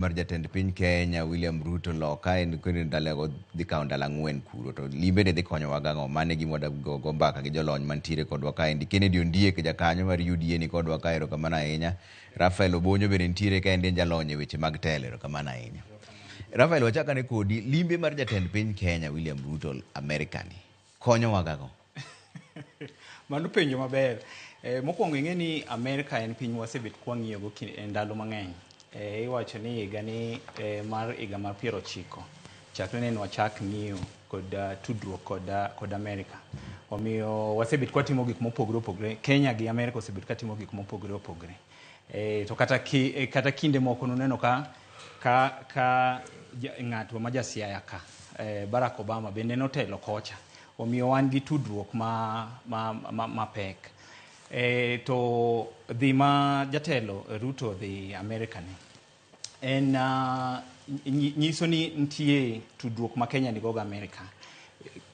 Mar jatend piny Kenya William Ruto loka en kendo ndalogo dhi kawo ndalo 4 kuro to limbe ni dhi konyowa gang'o? Mano e gima wadwa go mbaka gi jolony mantiere kodwa kaendi. Kennedy Ondiek jakanyo mar UDA ni kodwa ka, erokamano ahinya. Rafael Obonyo bende nitiere kaendi, en jalony e weche mag telo, erokamano ahinya. Rafael, wachak ane kodi, limbe mar jatend piny Kenya William Ruto Amerika ni konyowa gang'o? Mano penjo maber. Mokwongo ing'e ni Amerika en piny mwasebet kwang'iyogo e ndalo mang'eny. Iwacho ni higa ni mar higa mar 90 chakre ne wachak ng'iyo kod tudruok kod Amerika. Omiyo wasebet kwatimo gik mopogore opogore. Kenya gi Amerika osebet katimo gik mopogore opogore. To kata kinde moko nuneno ka ng'atwa ma ja Siaya ka, Barack Obama bende notelo kocha. Omiyo wan gi tudruok ma mapek. To dhi ma jatelo Ruto dhi Amerika ni en nyiso ni nitie tudruok ma Kenya nigo gi Amerika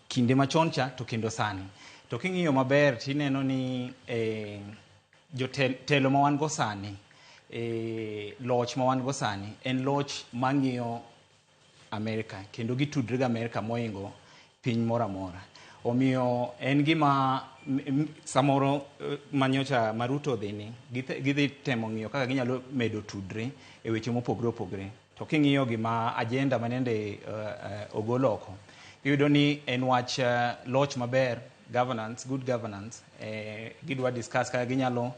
kinde machon cha to kendo sani. To king'iyo maber tineno ni jotelo ma wan go sani, loch ma wan go sani en loch mang'iyo Amerika kendo gitudre gi Amerika moingo piny moro amora. Omiyo en gima samoro manyocha ma Ruto odhi ni gidhi temo ng'iyo kaka ginyalo medo tudre e weche mopogore opogore. To king'iyo gima agenda manende ogol oko, iyudo ni en wach loch maber, governance, good governance. Gidwa discuss kaka ginyalo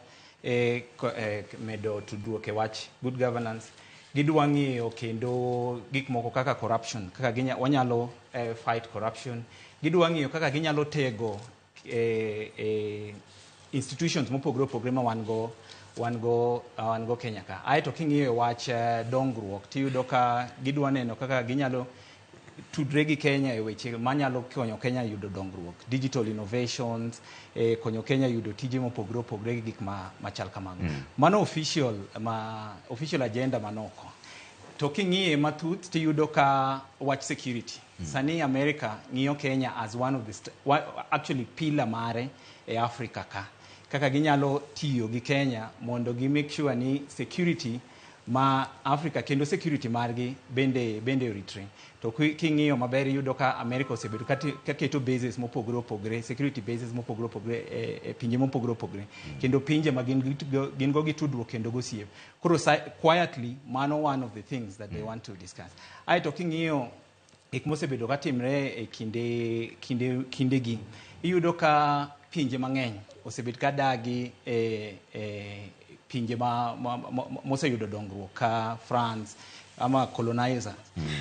medo tudruok e wach good governance. Gidwa ng'iyo kendo gik moko kaka corruption, kaka wanyalo fight corruption. Gidwa ng'iyo kaka ginyalo tego institutions mopogore opogore ma wan go Kenya ka. Aeto king'iyo wach dongruok tiyudo ka gidwa neno kaka ginyalo tudre gi Kenya e weche manyalo konyo Kenya yudo dongruok, digital innovations, konyo Kenya yudo tije mopogore opogore gi gik machal kamago. Mano official agenda manoko. To king'iye matut tiyudo ka wach security. Sani America ng'iyo Kenya as one of the actually pillar mare e Africa ka. Kaka ginyalo tiyo gi Kenya mondo gi make sure ni security ma Africa kendo security margi bende oritre. To king'iyo maber iyudo ka America osebedo ka keto bases mopogore opogore, security bases mopogore opogore e pinje mopogore opogore. Kendo pinje ma gin go gi tudruok kendo gosiep. Koro quietly, mano one of the things that they want to discuss. Aeto king'iyo gik mosebedo ka timre e kindegi, iyudo ka pinje mang'eny osebet ka dagi e pinje ma moseyudo dongruok ka France ama colonizers.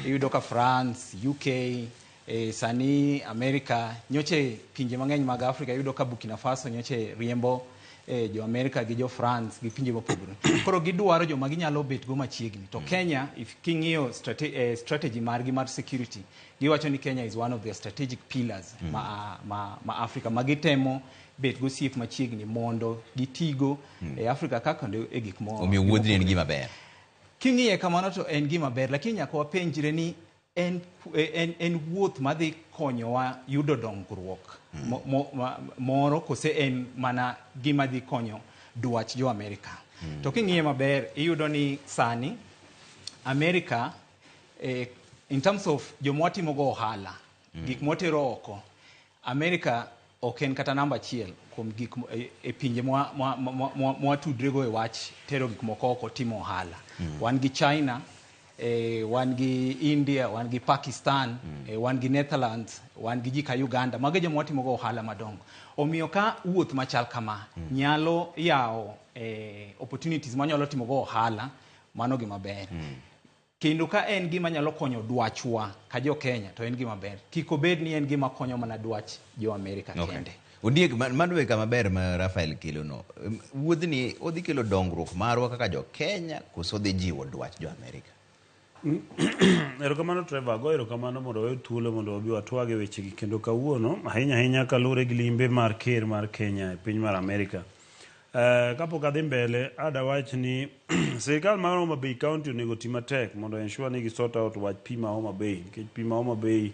Iyudo ka France, UK, sani America, nyoche pinje mang'eny mag Africa, iyudo ka Burkina Faso nyoche riembo jo America gi jo France gi pinje mopogore. Koro gidwaro joma ginyalo bet go machiegni. To Kenya, if king'iyo strategy margi mar security, giwacho ni Kenya is one of their strategic pillars ma Africa ma gitemo bet gosiep machiegni mondo gitigo e Africa ka kendo e gik mo Omiyo wuodhni en mopogore. gima ber. King'iye kamano to en gima ber, lakini nyaka wapenjre ni en wuoth madhi konyowa yudo dongruok moro kose en mana gima dhi konyo dwach jo Amerika. To king'iye maber iyudo ni sani Amerika, in terms of joma watimogo ohala, gik mwatero oko, Amerika ok en kata namba achiel kuom gik e pinje mwatudrego e wach tero gik moko oko, timo ohala. Wan gi China, wan gi India, wan gi Pakistan, wan gi Netherlands, wan gi ji ka Uganda. Mago e joma watimogo ohala madongo. Omiyo ka wuoth machal kama nyalo yawo opportunities manyalo timogo ohala, mano gima ber. Kendo ka en gima nyalo konyo dwachwa ka jo Kenya to en gima ber. Kik obed ni en gima konyo mana dwach jo Amerika kende. Ondiek, mano e kama ber ma Rafael kelono. Wuodhni odhi kelo dongruok marwa kaka jo Kenya koso odhi jiwo dwach jo Amerika? Erokamano Trevor, ago erokamano mondo wayud thuolo mondo wabi watwag e wechegi kendo kawuono, ahinya ahinya kaluwore gi limbe mar ker mar Kenya e piny mar Amerika. Kapok adhi mbele, adawach ni sirikal mar Homa Bay County onego oti matek mondo ensure ni gi sort out wach pi ma Homa Bay, nikech pi ma Homa Bay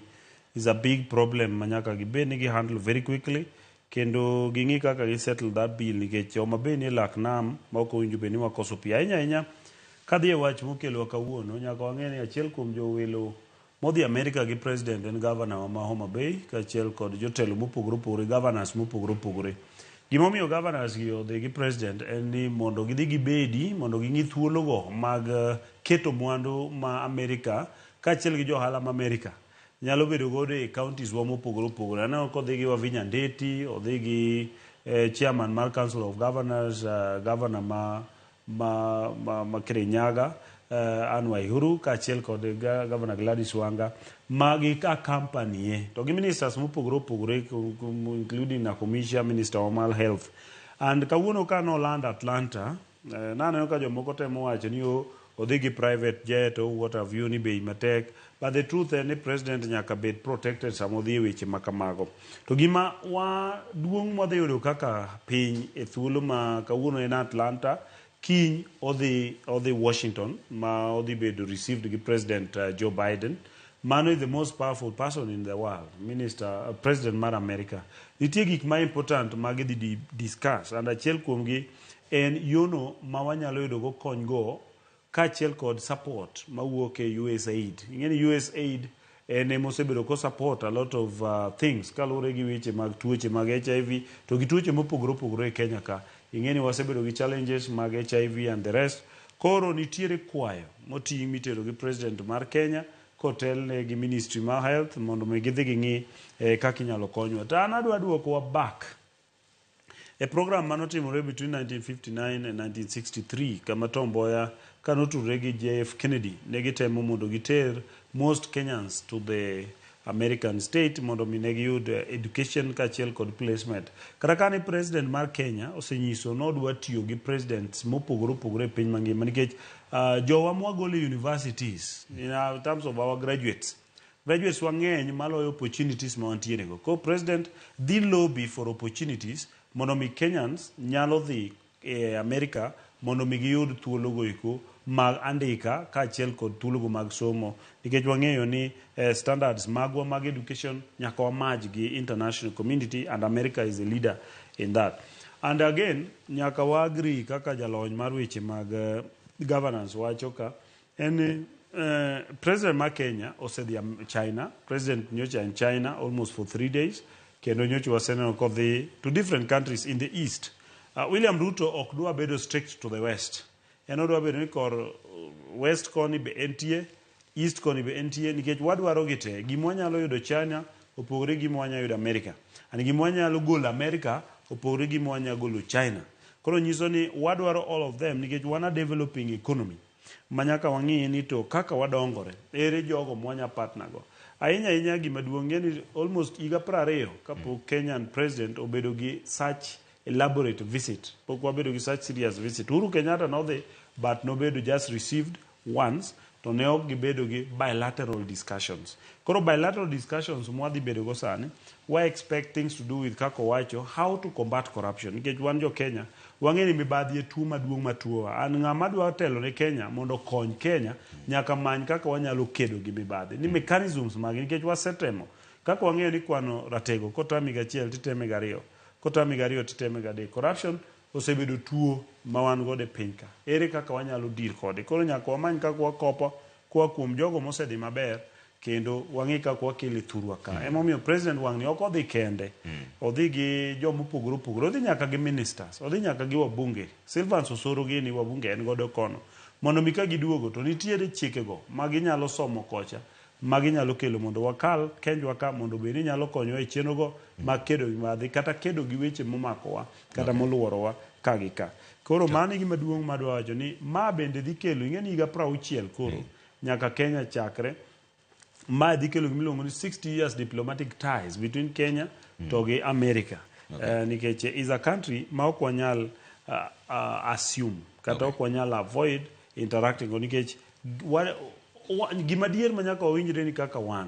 is a big problem ma nyaka gibed ni gi handle very quickly kendo ging'i kaka gi settle that bill, nikech Homa Bay ni e lak nam ma ok owinjo bed ni wakoso pi ahinya ahinya. Kadhi e wach mokelwa kawuono, nyaka wang'e ni achiel kuom jowelo modhi Amerika gi president en governor wa ma Homa Bay kaachiel kod jotelo mopogore opogore, governors mopogore opogore. Gimomiyo governors gi odhi gi president en ni mondo gidhi gibedi, mondo ging'i thuologo mag keto mwandu ma Amerika kaachiel gi johala ma Amerika nyalo bedo godo e counties wa mopogore opogore. Aneno kodhi gi Wavinya Ndeti, odhi gi chairman mar Council of Governors, governor ma Kirinyaga, Anne Waiguru, kaachiel kod Governor Gladys Wanga, magi accompany to gi ministers mopogore opogore, including Nakhumicha, minister wa mar health. And kawuono ka noland Atlanta, naneno ka jomoko temo wacho ni odhi gi private jet or what have you, ni bei matek, but the truth en ni president nyaka bed protected sama odhi e weche ma kamago. To gima wa duong' mwadhi yudo kaka piny e thuolo ma kawuono en Atlanta, kiny odhi Washington ma odhi bedo received gi President Joe Biden. Mano is the most powerful person in the world, minister, president mar America. Nitie gik ma important ma gidhi discuss, and achiel kuomgi en yono ma wanyalo yudo go kony go kaachiel kod support mawuok e USAID. Ing'e ni USAID en ema osebedo ko support a lot of things kaluwore gi weche mag tuoche mag HIV to gi tuoche mopogore opogore e Kenya ka. Ing'e ni wasebedo gi challenges mag HIV and the rest. Koro nitiere kwayo moting' mitero gi president mar Kenya kotelne gi ministry mar health mondo mi gidhi ging'i kaka inyalo konywa. To an adwa duokowa back e program manotimore between 1959 and 1963, kama Tom Mboya kanotudore gi JF Kennedy ne gitemo mondo giter most Kenyans to the American state mondo mi ne giyud education kaachiel kod placement. Kata ka ni president mar Kenya osenyiso nodwa tiyo gi presidents mopogore opogore e piny mangima, nikech jowa mwagolo e universities, in terms of our graduates wang'eny maloyo opportunities ma wantiere go. Ko president dhi lobby for opportunities mondo mi Kenyans nyalo dhi e America mondo mi giyud thuolo go eko mag andika kaachiel kod thuolo go mag somo, nikech wang'eyo ni standards magwa mag education nyaka wamaj gi international community, and America is a leader in that. And again, nyaka wa agree kaka jalony mar weche mag governance wacho ka en ni president mar Kenya osedhi China. President nyocha in China almost for 3 days, kendo nyocha waseneno kodhi to different countries in the east. William Ruto ok dwa bedo strict to the west, en odwa bedo ni kor west koni be entie, east koni be entie, nikech wadwaro gi te. Gima wanyalo yudo China opogore gi gima wanyalo yudo America, and gima wanyalo golo America opogore gi gima wanyalo golo China. Koro nyiso ni wadwaro all of them, nikech wan a developing economy ma nyaka wang'i ni to kaka wadongore, ere jogo mwanya partner go. Ahinya ahinya, gima duong' ng'e ni almost higa 20 kapok Kenyan president obedo gi such elaborate visit, pok wabedo gi such serious visit. Uhuru Kenyatta nodhi, but nobedo just received once, to ne ok gibedo gi bilateral discussions. Koro bilateral discussions mwadhi bedo go sani, wa expect things to do with, kaka owacho, how to combat corruption, nikech wan jo Kenya wang'e ni mibadhi e tuo maduong' matuowa. An ng'ama dwa telo ne Kenya mondo okony Kenya nyaka many kaka wanyalo kedo gi mibadhi ni mechanisms mage, nikech wasetemo kaka wang'eyo ni kwano ratego kotami gachiel titeme gariyo, kotami gariyo titeme gadek. Corruption osebedo tuo ma wan godo e piny ka. Ere kaka wanyalo deal kode? Koro nyaka wamany kaka wakopo koa kuom jogo mosedhi maber kendo wang'i kaka wakele thurwa ka. Emomiyo president wang'ni ok odhi kende, odhi gi joma opogore opogore, odhi nyaka gi ministers, odhi nyaka gi wabunge. Silvans Osoro gini wabunge en godo kono mondo mi ka giduogo to nitiere chikego ma ginyalo somo kocha ma ginyalo kelo mondo wakal kenjwa ka, mondo bed ni nyalo konyowa e chenrogo mag kedo gi mibadhi kata kedo gi weche momakowa kata moluorowa ka gi ka. Koro mano e gima duong' madwa wacho ni ma bende dhi kelo, ing'e ni higa 60 koro nyaka Kenya chakre, ma dhi kelo gimiluongo ni 60 years diplomatic ties between Kenya to gi America. Nikech is a country ma ok wanyal assume kata ok wanyal avoid interacting go, nikech gima dier ma nyaka wawinjre ni kaka wan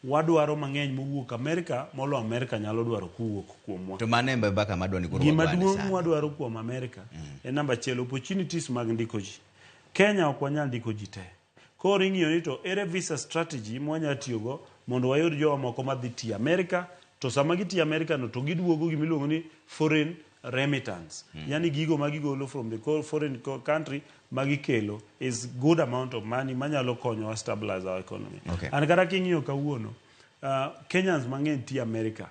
wadwaro mang'eny mowuok Amerika molo Amerika nyalo dwaro kowuok kuomwa. To mano e mbaka madwa ni koro Gima wagwane duong' sani. mwadwaro kuom Amerika en namba achiel, opportunities mag ndiko ji. Kenya ok wanyal ndiko ji te. Koro ing'iyo ni to ere visa strategy mwanyalo tiyogo mondo wayud jowa moko madhi tiyo Amerika, to sama gitiyo Amerika no to giduogo gimiluongo ni foreign remittance, yani gigo ma gigolo from the foreign country. magikelo is good amount of money manyalo konyowa stabilize our economy. Okay. And kata king'iyo kawuono, Kenyans mang'eny tiyo America,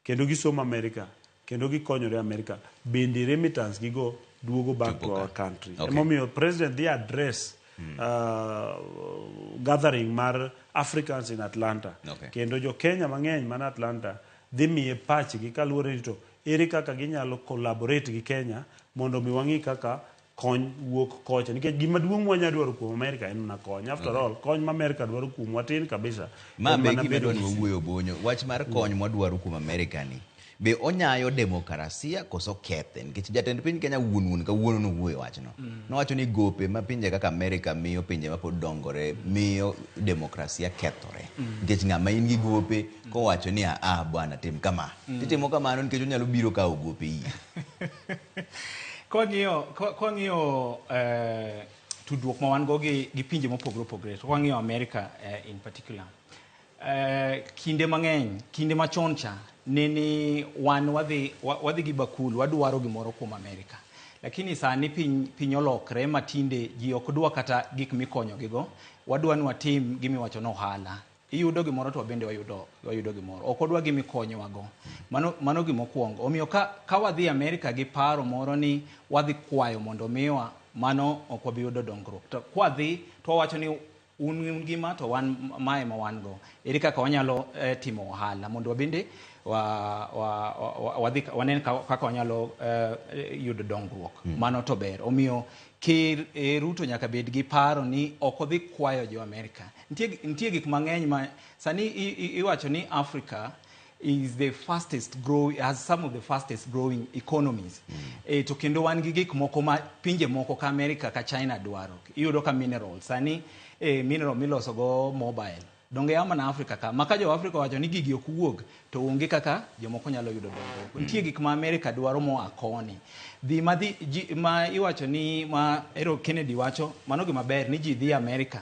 kendo gisomo America, kendo gikonyore America. Bende remittance gigo duogo back to Chopo our ka. country. Okay. Emomiyo president dhi address gathering mar Africans in Atlanta. Okay. Kendo jo Kenya mang'eny man Atlanta dhi miye pachgi kaluwore ni to ere kaka ginyalo collaborate gi Kenya mondo mi wang'i kaka kony wuok kocha nikech gima duong' mwanya dwaro kuom America en mana kony. After all, kony ma America dwaro kuomwa tin kabisa. Ma En be mana gima bedo dwa ni gi wawuoyo bonyo wach mar kony mwadwaro kuom Amerika ni be onyayo demokrasia koso kethe nikech jatend piny Kenya wuon wuon kawuono nowuoyo wachno nowacho ni gope ma pinje kaka Amerika miyo pinje mapod dongore miyo demokrasia kethore nikech ng'ama in gi gope kowacho ni ah bwana tim kama titimo kamano nikech onyalo biro kawo gope iri. Kwang'iyo tudruok ma wan go gi pinje mopogore opogore, to kwang'iyo America in particular, kinde mang'eny, kinde machon cha, nene wan wadhi gi bakul, wadwaro gimoro kuom America. Lakini sani piny olokre ma tinde ji ok dwa kata gik mikonyogigo, wadwa ni watim gimiwacho ni ohala. Iyudo gimoro to wabende wayudo gimoro. Ok wadwa gimikonyowago. Mano gimokwongo. Omiyo ka wadhi Amerika gi paro moro ni wadhi kwayo mondo miwa, mano ok wabi yudo dongruok. To kwadhi to wawacho ni un gima to wan mae ma wan go. Ere kaka wanyalo timo ohala mondo wabende wadhi wanen kaka wanyalo yudo dongruok. Mano to ber. Omiyo Ker Ruto nyaka bed gi paro ni ok odhi kwayo jo Amerika. Nitie gik mang'eny ma sani iwacho ni Africa is the fastest grow, has some of the fastest growing economies. To kendo wan gi gik moko ma pinje moko ka America ka China dwaro. Iyudo ka mineral sani, mineral miloso go mobile. Donge ya mana Africa ka. Maka jo Africa wacho ni gigi ok wuog to onge kaka jomoko nyalo yudo dongruok. Nitie gik ma America dwaro moa koni. Dhi ma dhi, ji, ma iwacho ni ma Ero Kennedy wacho mano gima ber ni ji dhi America.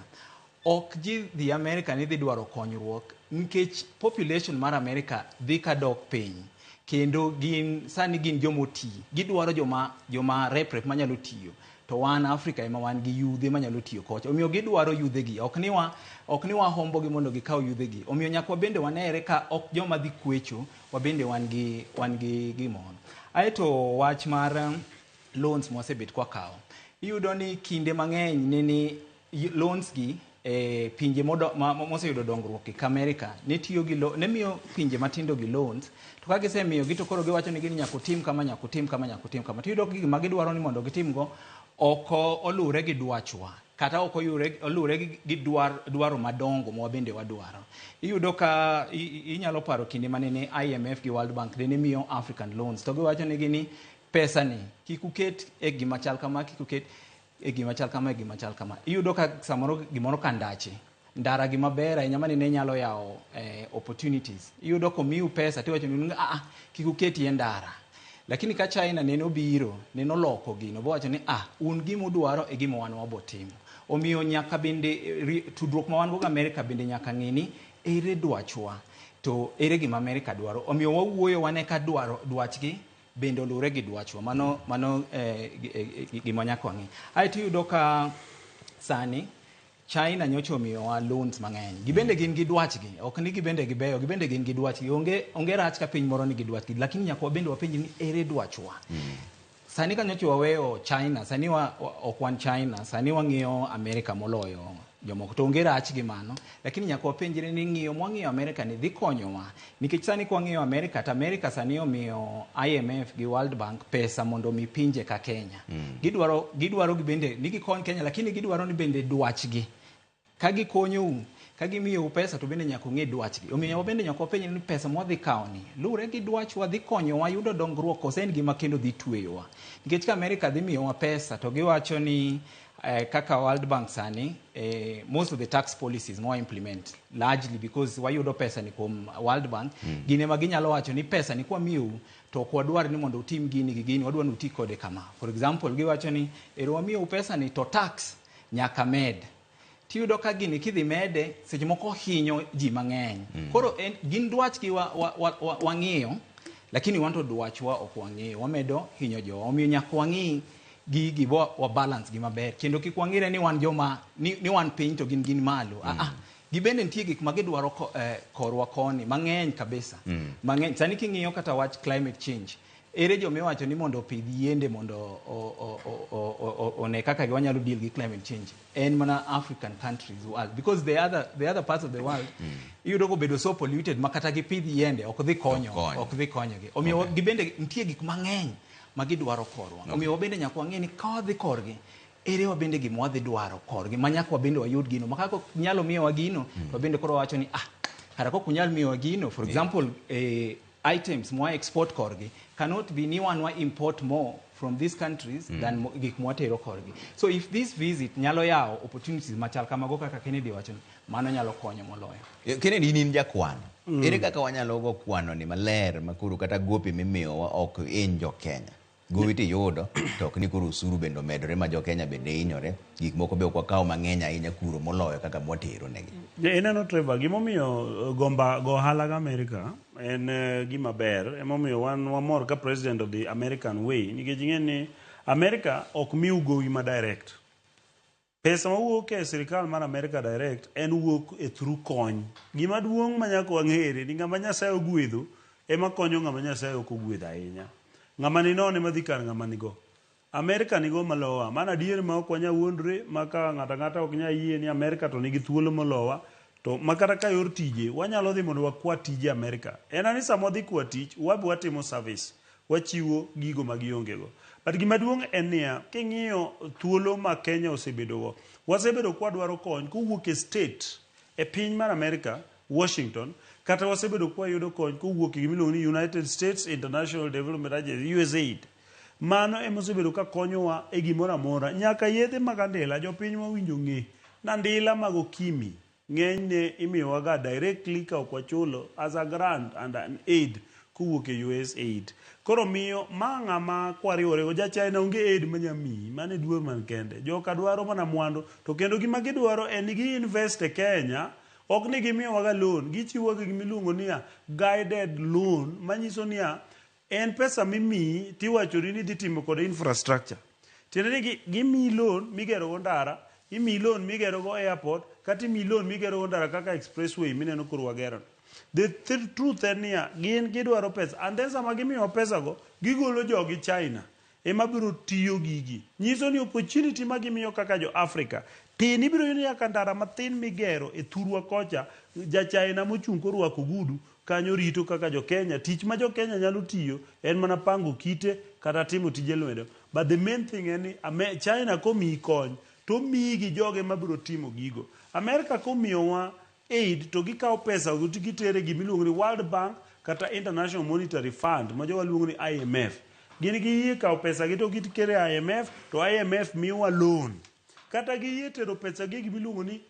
Ok ji dhi America ni dhi dwaro konyruok nikech population mar America dhi ka dok piny. Kendo gin sani gin jomoti. Gidwaro joma rep manyalo tiyo. To wan Africa ema wan gi yudhe manyalo tiyo kocha. Omiyo gidwaro yudhe gi. Ok ni wahombo gi mondo gikaw yudhe gi. Omiyo nyaka wabende wanere ka ok joma dhi kwecho, wabende wan gi gimoro. Aeto wach mar loans mwasebet kwakawo. Iyudo ni kinde mang'eny nene loans gi pinje moseyudo dongruok gi America ne tiyo gi ne miyo pinje matindo gi loans, to ka gisemiyo gi to koro giwacho ni gini nyaka utim kama, nyaka utim kama, nyaka utim kama. To iyudo ka gima gidwaro ni mondo gitimgo ok oluwre gi dwachwa, kata ok oluwre gi dwaro madongo ma wabende wadwaro. Iyudo ka inyalo paro kinde mane IMF gi World Bank ne miyo African loans, to giwacho ni gini pesa ni kik uket e gima chal kama, kik uket e gima chal kama, e gima chal kama. Iyudo ka samoro gimoro ka ndache, ndara gima ber ahinya mane ne nyalo yawo opportunities. Iyudo komiu pesa tiwacho ni kik uketie ndara. Lakini ka China nene obiro, nene oloko gino, bowacho ni un gima udwaro e gima wan wabotimo. Omiyo nyaka bende tudruok ma wan go gi Amerika bende nyaka ng'e ni ere dwachwa to ere gima Amerika dwaro. Omiyo wawuoyo wane ka dwachgi bende oluwre gi dwachwa. Mano gima nyaka wang'e. Aeto iyudo ka sani China nyocha omiyowa loans mang'eny. Gibende gin gi dwachgi. Ok ni gibende gibeyo, gibende gin gi dwachgi. Onge rach ka piny moro nigi dwachgi, lakini nyaka wabende wapenj ni ere dwachwa. Sani ka nyocha waweyo China, sani ok wan China, sani wang'iyo Amerika moloyo jomoko. To onge rach gi mano, lakini nyaka wapenjre ni ng'iyo mwang'iyo Amerika ni dhi konyowa. Nikech sani kwang'iyo Amerika, to Amerika sani omiyo IMF gi World Bank pesa mondo omi pinje ka Kenya. Gidwaro gibende ni gikony Kenya, lakini gidwaro ni bende dwachgi. Ka gikonyou, ka gimiyou pesa to bende nyaka ung'e dwachgi. Omiyo wabende nyaka wapenj ni pesa mwadhi kawo ni luwre gi dwachwa, dhi konyowa yudo dongruok koso en gima kendo dhi tweyowa. Nikech ka Amerika dhi miyowa pesa to giwacho ni kaka World Bank sani, most of the tax policies more implement largely because wayudo pesa ni kuom World Bank. Gine ma ginyalo wacho ni pesa ni kwa miyou to ok wadwar ni mondo utim gini gi gini, wadwar ni uti kode kama. For example, giwacho ni ero wamiyou pesa ni to tax nyaka med. Tiyudo ka gini kidhi mede seche moko hinyo ji mang'eny. Koro en, gin dwachgi wang'iyo, lakini wan to dwachwa ok wang'iyo, wamedo hinyo jowa. Omiyo nyaka wang'i Gigi wa balance gi maber kendo kik wang'ire ni wan joma ni wan piny to gin malo. Ah, gibende nitie gik ma gidwaro korwa koni mang'eny kabisa. Mang'eny. Sani king'iyo kata wach climate change, ere joma iwacho ni mondo opidh yiende mondo one kaka wanyalo deal gi climate change? En mana African countries world, because the other parts of the world iyudo kobedo so polluted ma kata gipidh yiende ok dhi konyo. Ok kony. Ok dhi konyogi. Omiyo gibende nitie gik mang'eny ma gidwaro korwa. Omiyo wabende nyaka wang'e ni ka wadhi korgi, ere wabende gima wadhi dwaro korgi ma nyaka wabende wayud gino ma kaka ok nyalo miyowa gino, to wabende koro wawacho ni, ah, kara kok unyal miyowa gino, for example, items mwa export korgi cannot be ni wan wa import more from these countries than gik mwatero korgi. So if this visit nyalo yawo opportunities machal kamago kaka Kennedy wacho ni, mano nyalo konyo moloyo. Kennedy, in in jakwano. Ere kaka wanyalo go kwano ni maler ma koro kata gope mimiyowa ok hiny jo Kenya? Gowi tiyudo to ok ni koro osuru bende omedore ma jo Kenya bende hinyore. Gik moko be ok wakaw mang'eny ahinya kuro moloyo kaka mwatero negi. Ineno Trevor, gimomiyo gomba go ohala gi Amerika en gima ber, emomiyo wan wamor ka president of the American way, nikech ing'e ni Amerika ok miu gowi ma direct. Pesa mawuok e sirikal mar Amerika direct en wuok e through kony. Gima duong' ma nyaka wang'ere ni ng'ama Nyasaye ogwedho ema konyo ng'ama Nyasaye ok ogwedho ahinya. Ng'ama ni nono ema dhi kar ng'ama nigo. Amerika nigo malowa. Mano adier ma ok wanyal wuondre ma ka ng'ato ang'ata ok nyal yie ni Amerika to nigi thuolo molowa. To ma kata ka yor tije, wanyalo dhi mondo wakwa tije Amerika. En ani sama wadhi kwa tich, wabe watimo service. Wachiwo gigo ma gionge go. But gima duong' en niya, king'iyo thuolo ma Kenya osebedo go, wasebedo kwadwaro kony kowuok e state e piny mar Amerika, Washington, kata wasebedo kwayudo kony kowuok e gimiluongo ni United States International Development Agency, USAID. Mano ema osebedo ka konyowa e gimoro amora. Nyaka yedhe mag andila, jopiny mawinjo ng'e. Na andila mag okimi, ng'enyne imiyowaga directly ka ok wachulo as a grant and an aid kowuok e USAID. Koro miyo ma ng'ama kwariwore go, ja China onge aid manya miyi, mano e duol man kende. Joka dwaro mana mwandu, to kendo gima gidwaro en ni gi invest e Kenya, ok ni gimiyowaga loan, gichiwoga gimiluongo niya guided loan, manyiso niya en pesa mimiyi tiwachoni ni idhi timo kode infrastructure. Tiende ni gimiyi loan migero go ndara, imiyi loan migero go airport, kata imiyi loan migero go ndara kaka expressway mineno koro wagero. The truth en niya, gin gidwaro pesa, and then sama gimiyowa pesa go, gigolo jogi China ema biro tiyo gigi. Nyiso ni opportunity ma gimiyo kaka jo Africa tin. Ibiro yudo nyaka ndara mathin migero e thurwa kocha, ja China mochung' korwako ogudu kanyo rito kaka jo Kenya. Tich ma jo Kenya nyalo tiyo en mana pango kite kata timo tije lwedo. But the main thing en ni China komiyi kony to miyi gi joge mabiro timo gigo. America komiyowa aid to gikawo pesa go to gitere gimiluongo ni World Bank kata International Monetary Fund ma jowa luongo ni IMF. Gin giyie kawo pesa gi to gitere IMF to IMF miyowa loan. Kata giyie tero pesa gi e gimiluongo ni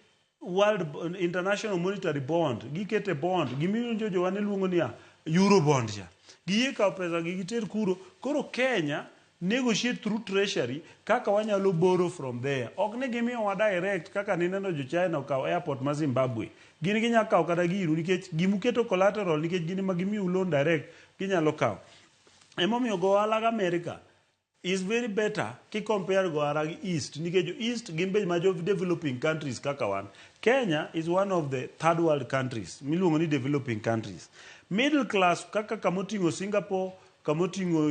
World International Monetary Bond, gikete bond, gimiwinjo jowa ne luongo niya Eurobond cha. Giyie kawo pesa gi giter kuro. Koro Kenya negotiate through treasury kaka wanyalo borrow from there. Ok ni gimiyowa direct kaka nineno jo China okawo airport ma Zimbabwe. Gin ginya kawo kata giru nikech gimuketo collateral, nikech gin ema gimiyou loan direct, ginyalo kawo. Emomiyo go ohala gi America is very better ki compare go ohala gi East, nikech jo East gin be ma jo developing countries kaka wan. Kenya is one of the third world countries miluongo ni developing countries. Middle class kaka kamoting'o Singapore, kamoting'o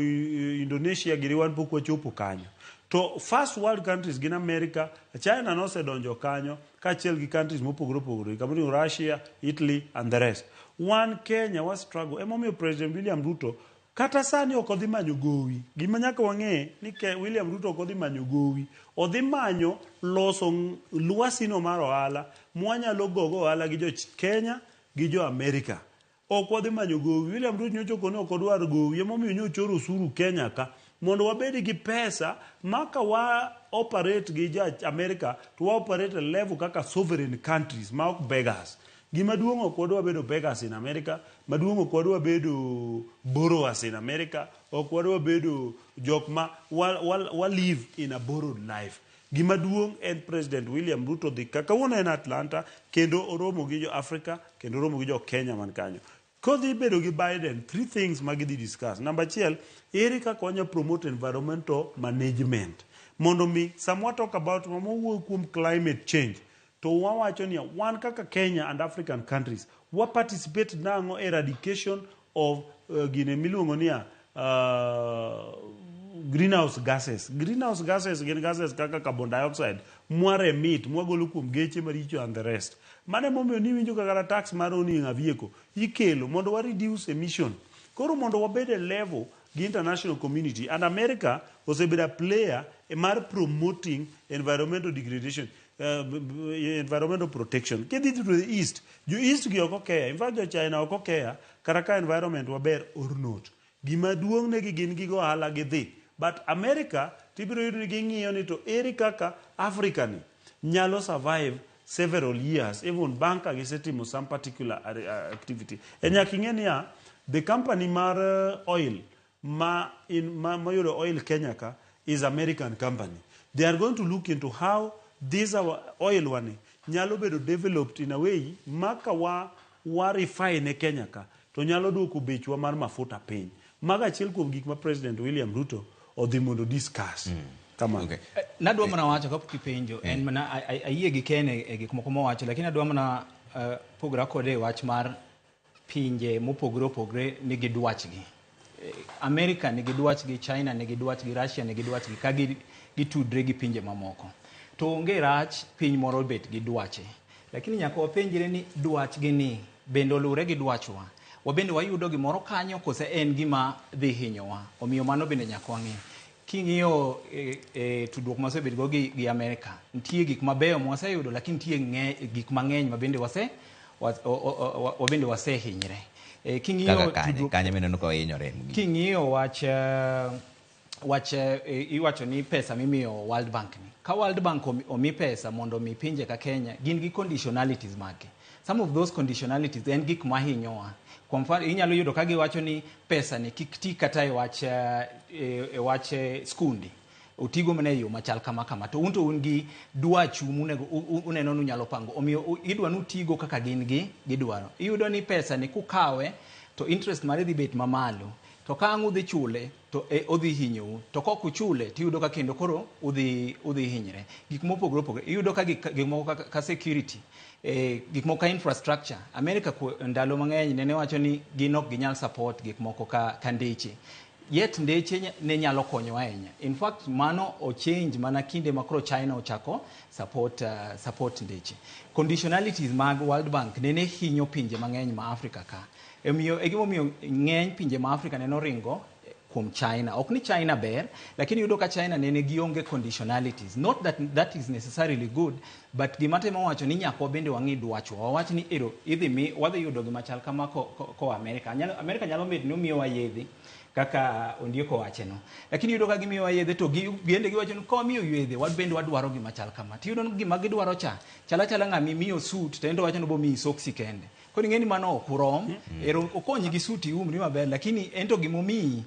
Indonesia giri, wan pok wachopo kanyo. To first world countries gin America, China nosedonjo kanyo kaachiel gi countries mopogore opogore kamoting'o Russia, Italy and the rest. Wan Kenya wa struggle. Emomiyo President William Ruto kata sani ok odhi manyo gowi. Gima nyaka wang'e ni ke William Ruto ok odhi manyo gowi. Odhi manyo loso lwasi no mar ohala mwanyalo gogo ohala gi jo Kenya gi jo Amerika. Ok wadhi manyo gowi. William Ruto nyocha okone ok odwar gowi. Emomiyo nyochoro osuru Kenya ka mondo wabed gi pesa ma ka wa operate gi jo America to wa operate e level kaka sovereign countries ma ok beggars. Gima duong' ok wadwa bedo beggars in America, maduong' ok wadwa bedo borrowers in America, ok wadwa bedo jok ma wa live in a borrowed life. Gima duong' en President William Ruto dhi ka kawuono en Atlanta kendo oromo gi jo Africa kendo oromo gi jo Kenya man kanyo. Kodhi bedo gi Biden, three things ma gidhi discuss. Number achiel, ere kaka wanya promote environmental management. Mondo mi sama wa talk about mama wuoyo kuom climate change to wawacho niya wan kaka Kenya and African countries wa participate nang'o eradication of gine miluongo niya greenhouse gases. Greenhouse gases gin gases kaka carbon dioxide mwa remit mwagolo kuom geche maricho and the rest. Mano emomiyo niwinjo ka kata tax mar owning a vehicle ikelo mondo wa reduce emission. Koro mondo wabed e level gi international community and America osebedo a player e mar promoting environmental degradation environmental protection. Kidhi to the east, jo east gi ok okeya. In fact, jo China ok okeya kata ka environment waber or not. Gima duong' negi gin gigo ohala gidhi. But America tibiro yudo ni ging'iyo ni to ere kaka Africa ni nyalo survive several years even bang' ka gisetimo some particular activity. E nyaka ing'e niya, the company mar oil ma in ma mayudo oil Kenya ka is American company. They are going to look into how this our oil wani nyalo bedo developed in a way maka wa refine Kenya ka to nyalo duoko bechwa mar mafuta piny. Mago achiel kuom gik ma President William Ruto odhi mondo discuss. Kamano. Okay. Nadwa mana wacho kapok ipenjo en mana ayie gi Ken e gik moko mowacho lakini adwa mana pogra kode e wach mar pinje mopogore opogore nigi dwachgi. America nigi dwachgi, China nigi dwachgi, Russia nigi dwachgi ka gitudre gi pinje mamoko. To onge rach piny moro bet gi dwache. Lakini nyaka wapenjre ni dwachgi ni bende oluwre gi dwachwa. Wabende wayudo gimoro kanyo kose en gima dhi hinyowa. Omiyo mano bende nyaka wang'i. King'iyo tudruok mwasebetgo gi Amerika, nitie gik mabeyo mwaseyudo lakini nitie gik mang'eny ma bende wase wabende wasehinyre. King'iyo Kaka kanye, kanye mineno ka wahinyore mogik? King'iyo wach iwacho ni pesa mimiyo World Bank ni. Ka World Bank omi pesa mondo omi pinje ka Kenya, gin gi conditionalities mage. Some of those conditionalities en gik mahinyowa. Kwa mfano, inyalo yudo ka giwacho ni pesa ni kik ti kata e wach skundi. Otigo mana e yo machal kama kama. To un to un gi dwachu munego uneno ni unyalo pango. Omiyo idwa ni utigo kaka gin gi gidwaro. Iyudo ni pesa ni kukawe to interest mare dhi bet mamalo. To ka ang' udhi chule to odhi hinyou. To kok uchule tiyudo ka kendo koro udhi hinyre. Gik mopogore opogore. Iyudo ka gik moko ka security, gik moko ka infrastructure. America ndalo mang'eny nene wacho ni gin ok ginyal support gik moko ka ndeche. Yet ndeche ne nyalo konyo ahinya. In fact, mano o change mana kinde ma koro China ochako support ndeche. Conditionalities mag World Bank nene hinyo pinje mang'eny ma Africa ka. Omiyo e gimomiyo ng'eny pinje ma Africa nene oringo kuom China. Ok ni China ber, lakini iyudo ka China nene gionge conditionalities. Not that that is necessarily good, but gima temo wacho ni nyaka wabende wang'i dwachwa. Wawach ni ero idhi mi wadhi yudo gima chal kama ko America. America nyalo bedo ni omiyowa yedhe kaka Ondiek owache no. Lakini iyudo ka gimiyowa yedhe to bende giwacho ni ka wamiyo yedhe wan bende wadwaro gima chal kama. Tiyudo ni gima gidwaro cha chal achala ng'ama imiyo suit to en to wacho ni obomiyi soksi kende. Koro ing'e ni mano ok urom, ero okonyi gi suit iumri maber, lakini en to gimomiyi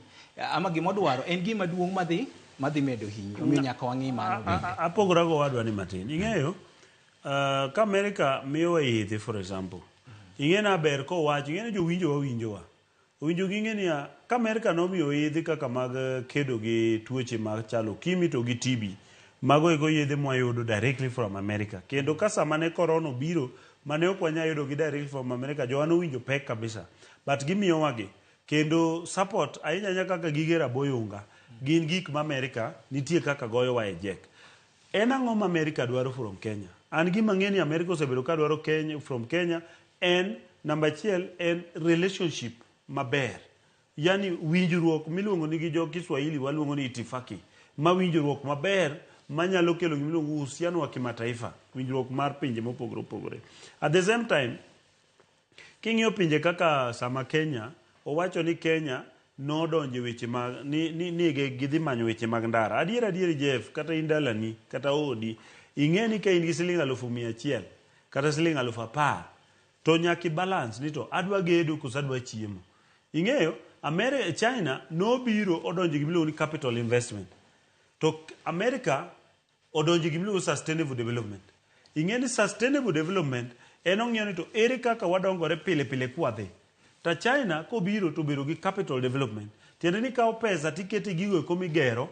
ama gimodwaro en gima duong' madhi medo hinyi. Omiyo nyaka wang'i mano bende. Apogora go wadwa ni matin. Ing'eyo, ka America miyowa yedhe for example, ing'e na ber kowacho, ing'e ni jowinjo wawinjowa. Owinjo ging'e niya, ka America nomiyo yedhe kaka mag kedo gi tuoche machalo ukimwi to gi TB, mago eko yedhe mwayudo directly from America. Kendo ka sama ne corona obiro, mane ok wanyal yudo gi directly from America, jowa nowinjo pek kabisa. But gimiyowa gi. Kendo support ahinya ahinya kaka gige raboyunga, gin gik ma America nitie kaka goyowa e jek. En ang'o ma America dwaro from Kenya? An gima ang'e ni America osebedo ka dwaro Kenya, from Kenya en namba achiel en relationship maber. Yani winjruok miluongo ni gi jo Kiswahili waluongo ni itifaki. Ma winjruok maber manyalo kelo gima iluongo uhusiano wa kimataifa. Winjruok mar pinje mopogore opogore. At the same time, king'iyo pinje kaka sama Kenya, owacho ni Kenya nodonjo e weche mag ni gidhi manyo weche mag ndara. Adier adier Jeff, kata in dalani, kata odi, ing'e ni ka in gi siling 100,000 kata siling 10,000, to nyaka i balance ni to adwa gedo koso adwa chiemo. Ing'eyo, China nobiro odonjo e gima iluongo ni capital investment. To America odonjo e gima iluongo sustainable development. Ing'e ni sustainable development en ong'iyo ni to ere kaka wadongore pile pile kwadhi. To China kobiro to obedo gi capital development. Tiende ni ikawo pesa tikete gigo eko migero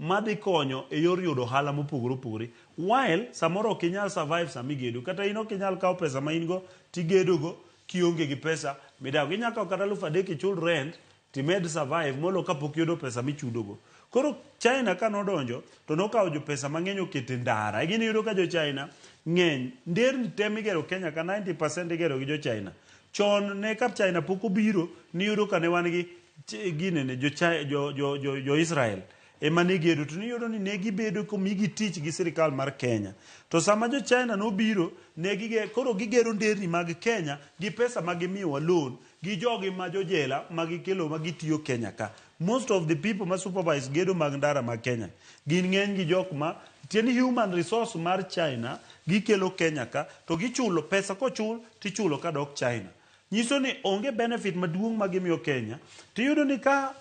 Madhi konyo e yor yudo ohala mopogore opogore. While samoro ok inyal survive sama igedo. Kata in ok inyal kawo pesa ma in go tigedo go kionge gi pesa midago. Inyalo kawo kata 3,000 ichul rent timed survive molo kapok iyudo pesa michudo go. Koro China ka nodonjo to nokawo jo pesa mang'eny oketo e ndara. Gini iyudo ka jo China ng'eny. Nderni te migero Kenya ka 90% igero gi jo China. Chon ne ka China pok obiro niyudo ka ne wan gi ginene jo, jo, jo, jo, jo Israel ema ne gedo to niyudo ni ne gibedo komigi tich gi sirikal mar Kenya. To sama jo China nobiro ne gige, koro gigero nderni mag Kenya gi pesa ma gimiyowa loan gi jogi ma jojela ma gikelo ma gitiyo Kenya ka. Most of the people ma supervise gedo mag ndara mag Kenya gin ng'eny gi jok ma tieni human resource mar China gikelo Kenya ka to gichulo pesa kochul tichulo kadok China. Nyiso ni onge benefit maduong' ma gimiyo Kenya. Tiyudo ni ka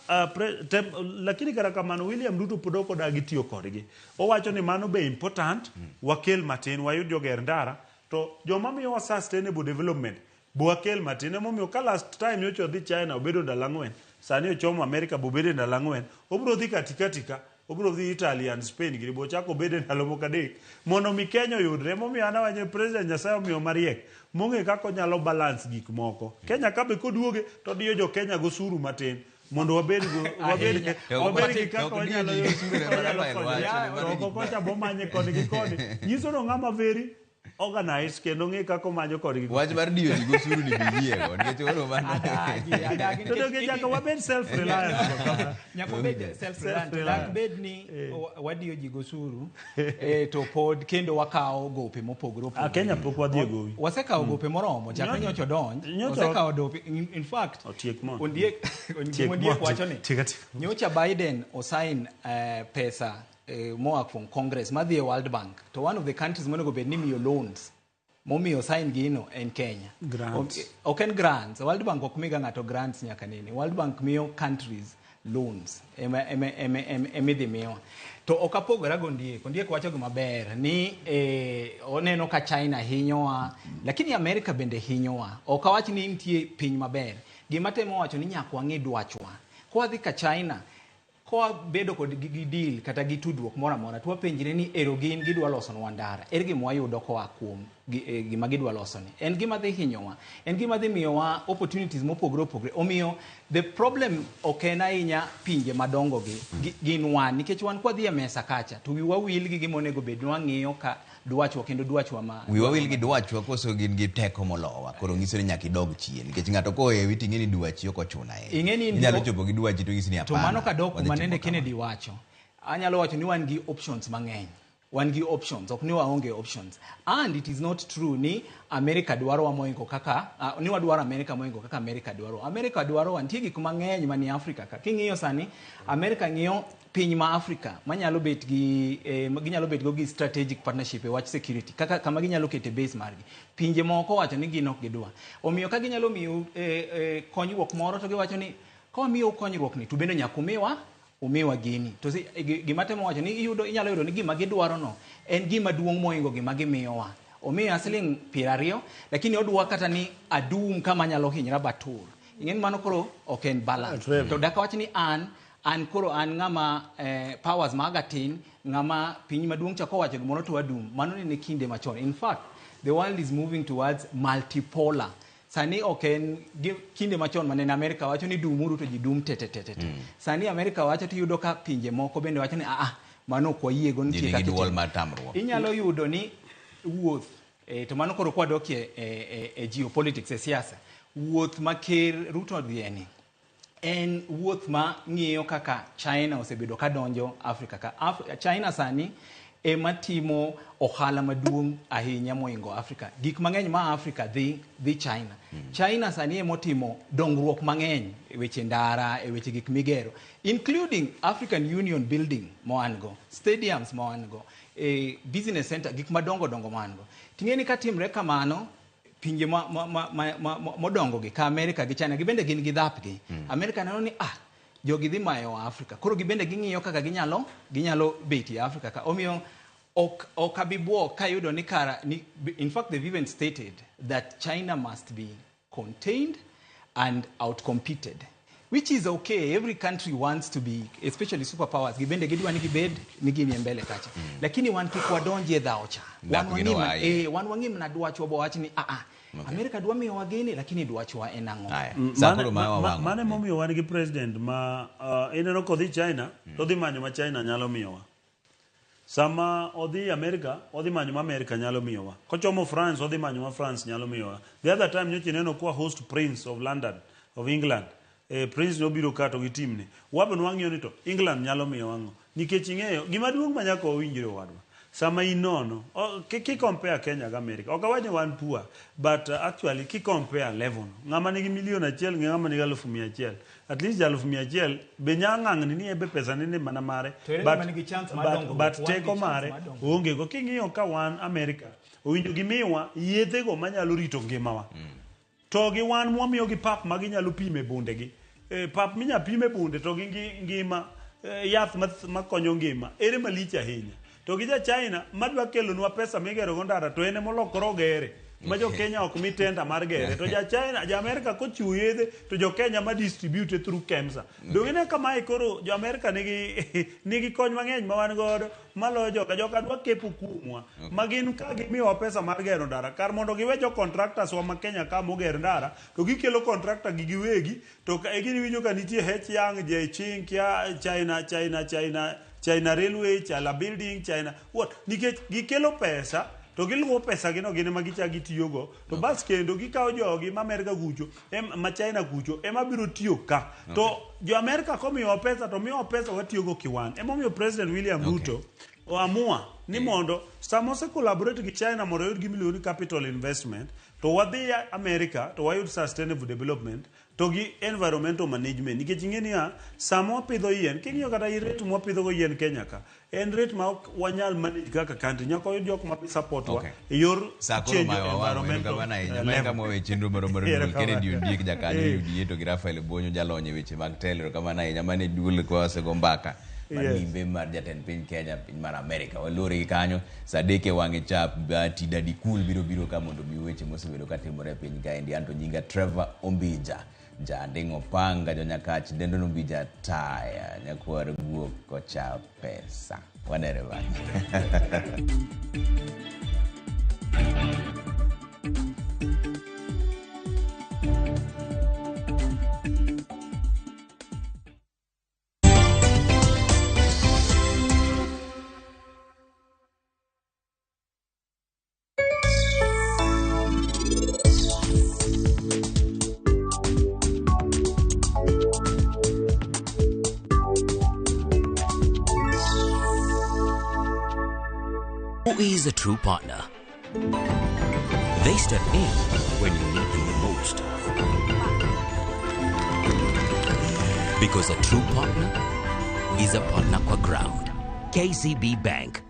lakini kata kamano William Ruto pod ok odagi tiyo kodgi. Owacho ni mano be important, wakel matin wayud joger ndara to joma miyowa sustainable development bo wakel matin. Emomiyo ka last time nyocha odhi China obedo ndalo 4, sani ochomo America bobedo ndalo 4, obiro dhi katikati ka, obiro dhi Italy and Spain gini bochako obede ndalo moko 3 mondo mi Kenya oyudre. Emomiyo an awacho ni President Nyasaye omiyo mariek mong'e kaka onyalo balance gik moko. Kenya ka be koduoge to odiyo jo Kenya gosuru matin mondo wabed go wabed wabed gi kaka wanyalo wanyalo konyo. To oko kocha bomanye koni gi koni. Nyiso ni ng'ama very organized kendo ng'e kaka omanyo kodgi. Wach mar diyo ji gosuru ni biyiego nikech koro mano Adagi, adagi To donge nyaka wabed self reliant. Nyaka wabed self-reliant. Self-reliant. Dak bed ni wadiyo ji gosuru to pod kendo wakawo gope mopogore Ah, opogore. Kenya pok wadhi e gowi. Wasekawo gope moromo chakre nyocha odonj. Wasekawo dope. In fact, Otiek mo. Ondiek Tiek Ondiek mo. wacho ni Tiek atieka. nyocha Biden osign pesa moa from Congress madhi e World Bank to one of the countries monego bed ni miyo loans momiyo sign gino en Kenya. Grants. Ok en grants. World Bank ok miga ng'ato grants nyaka nene. World Bank miyo countries loans ema ema ema ema idhi miwa. To ok apogora go Ondiek. Ondiek wacho gima ber ni oneno ka China hinyowa, lakini Amerika bende hinyowa. Ok awach ni nitie piny maber. Gima temo wacho ni nyaka wang'i dwachwa. Kwadhi ka China, kwa bedo kod gi deal kata gi tudruok moro amora to wapenjre ni ero gin gidwa losonwa ndara, ere gima wayudo koa kuom gima gidwa losoni? En gima dhi hinyowa, en gima dhi miyowa opportunities mopogore opogore. Omiyo the problem ok en ahinya pinje madongo gi gin wan, nikech wan kwadhi e mesa kacha to wiwa wil gi gima onego bed ni wang'iyo ka dwachwa kendo dwachwa ma wiwa wil gi dwachwa koso gin gi teko molowa. Koro nyiso ni nyaka idog chien nikech ng'ato kohewi ting'e ni dwachi ok ochuno ahinya. Ing'e ni Inyalo chopo gi dwachi to nyisi ni To hapana. mano kadok wadhi kuma timo nende kama. Kennedy wacho, anyalo wacho ni wan gi options mang'eny. Wan gi options, ok ni waonge options. And it is not true ni America dwarowa moingo kaka, ni wadwaro America moingo kaka America dwarowa. America dwarowa, nitie gik mang'eny manie Africa ka. King'iyo sani, America ng'iyo piny ma Africa manyalo bet gi, ginyalo bet go gi strategic partnership e wach security, kaka kama ginyalo kete base margi. Pinje moko wacho ni gin ok gidwa. Omiyo ka ginyalo miyo konyruok moro to giwacho ni ka wamiyo konyruok ni to bende nyaka umiwa gini. To gima temo wacho ni inyalo yudo ni gima gidwaro no en gima duong' moingo gima gimiyowa. Omiya siling 20, lakini odwa kata ni adum kama anyalo hinyra batur. Ing'e ni mano koro ok en balance. True. To dak awach ni an koro an ng'ama powers maga tin, ng'ama piny maduong' cha kowacho gimoro to adum. Mano ne kinde machon. In fact, the world is moving towards multipolar. Sani ok en kinde machon mane Amerika wacho ni dumuru to ji dum te te te te. Sani Amerika wacho to iyudo ka pinje moko bende wacho ni mano ok wayiego nitie Ji nigi kaka duol itimo. mar tamruok. Inyalo yudo ni wuoth, to mano koro kwadokie e geopolitics, e siasa, wuoth ma Ker Ruto odhiye ni en wuoth ma ng'iyo kaka China osebedo ka donjo Africa ka. China sani ema timo ohala maduong' ahinya moingo Africa. Gik mang'eny ma Africa dhi China. China sani ema otimo dongruok mang'eny e weche ndara, e weche gik migero, including African Union building ma wan go, stadiums ma wan go, business center, gik madongo dongo ma wan go. Ting'e ni katimre kamano, pinje modongo gi ka America gi China gibende gin gi dhapgi. America neno ni jogi dhi mayo Africa. Koro gibende ging'iyo kaka ginyalo bet e Africa ka. Omiyo ok abi buok kayudo ni kara ni, in fact they've even stated that China must be contained and outcompeted. Which is okay. Every country wants to be, especially superpowers, gibende gidwa ni gibed ni ginie mbele kacha. Lakini wan kik wadonjie dhawo cha. Wan Dak gino wang'i waye. wan wang'i mana dwachwa bowach ni a a Amerika dwa miyowa gini lakini dwachwa en ang'o? Aya. Sa koro ma wang'o. Mano emomiyo wan gi president ma ineno kodhi China to odhi manyo ma China nyalo miyowa. Sama odhi America, odhi manyo ma America nyalo miyowa. Kochomo France, odhi manyo ma France nyalo miyowa. The other time nyocha ineno kwa host Prince of London, of England. Prince nobiro ka to gi team ne. Wabe nwang'iyo ni to England nyalo miyowa ang'o. Nikech ing'eyo, gima duong' ma nyaka wawinjre owadwa. Sama inono, ki compare Kenya gi America, ok awach ni wan poor, but actually ki compare level no, ng'ama nigi milion achiel gi ng'ama nigi 100,000, at least 100,000 be nya ng'ang'ni ni ebe pesa ni ni mana mare, To ere ng'ama nigi chance mar dongruok? But Wan gi teko chance mare mar dongruok. onge go. King'iyo ka wan America, owinjo gimiwa yedhego manyalo rito ngimawa. To gi wan mwamiyogi pap ma ginyalo pime bundegi. Pap minya pime bunde to gi ngima, yath makonyo ngima, ere malich ahinya. To gi ja China madwa kelonwa pesa migero go ndara to en emolokore ogere. Ma jo Kenya ok mi tenda mar gere. To ja China, ja Amerika kochiwo yedhe to jo Kenya ma distribute through KEMSA. Donge ne kamae koro jo Amerika nigi kony mang'eny ma wan godo maloyo joka. Joka dwa kepo kuomwa. Ma gin ka gimiyowa pesa mar gero ndara. Kar mondo giwe jo contractors wa ma Kenya ka moger ndara, to gikelo contractor gi giwegi, to ka e gini winjo ka nitie H Yang, J Ching, kia China, China, China, China Railway, China Building, China what? Nikech gikelo pesa to giluwo pesa gino gin ema gichako gitiyogo to bas kendo gikawo jogi ma Amerika kucho ma China kucho ema biro tiyo ka to jo Amerika komiyowa pesa to miyowa pesa watiyogo kiwan. Emomiyo President William Ruto oamua ni mondo sama ose collaborate gi China mondo oyud gima iluongo ni capital investment to wadhi America to wayud sustainable development to gi environmental management nikech ing'e niya sama wapidho yien king'iyo kata rate mwapidho go yien Kenya ka en rate ma ok wanyal manage kaka country nyaka wayud jok ma support wa e yor Sa koro change mayo wawang'o, environmental erokamano ahinya. Mae level. kama wawe chenro marwa mar duol. Erokamano. Kennedy Ondiek jakanyo UDA to gi Raphael Bonyo jalony e weche mag telo. Erokamano ahinya. Mane duol kwa wasego mbaka mar limbe mar jatend piny Kenya piny mar Amerika. Waluore gi kanyo sa adek e wang'e chap Bahati Daddy Cool biro biro ka mondo omi weche mosebedo katimore e piny kaendi. Anto nyinga Trevor Ombija. Janding' Opanga jonyakach dendo Ombija taya nyakwar guok kocha pesa. Wanere bang'e. Who is a true partner? They step in when you need them the most. Because a true partner is a partner kwa ground. KCB Bank.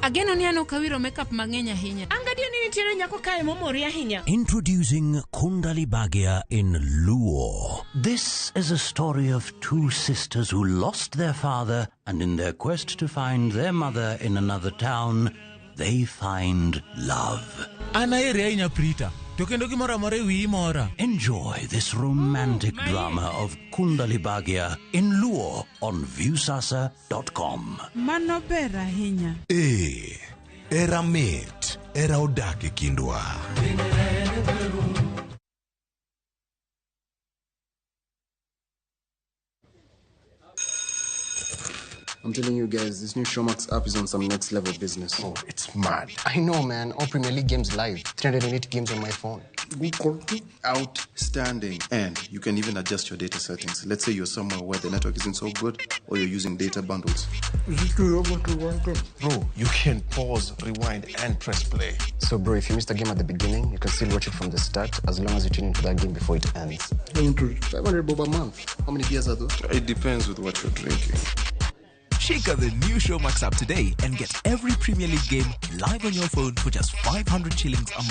Ageno ni an ok awiro makeup mang'eny ahinya. An gadier ni nitiere nyako kae momori ahinya. Introducing Kundali Bhagya in Luo. This is a story of two sisters who lost their father, and in their quest to find their mother in another town, they find love. An aheri ahinya Prita, to kendo gimoro amora e wiyi mora. Enjoy this romantic drama of Kundali Bhagya in Luo on Viusasa.com. Mano ber ahinya. Ee, era mit, era odak e kindwa. I'm telling you guys, this new Showmax app is on some next level business. Oh, it's mad. I know, man. All Premier League games live. 308 games on my phone. Good quality. Outstanding. And you can even adjust your data settings. Let's say you're somewhere where the network isn't so good or you're using data bundles. Bro, you can pause, rewind, and press play. So, bro, if you missed a game at the beginning, you can still watch it from the start as long as you tune into that game before it ends. 500 bob a month. How many beers are those? It depends with what you're drinking. Check out the new Showmax app today and get every Premier League game live on your phone for just 500 shillings a month.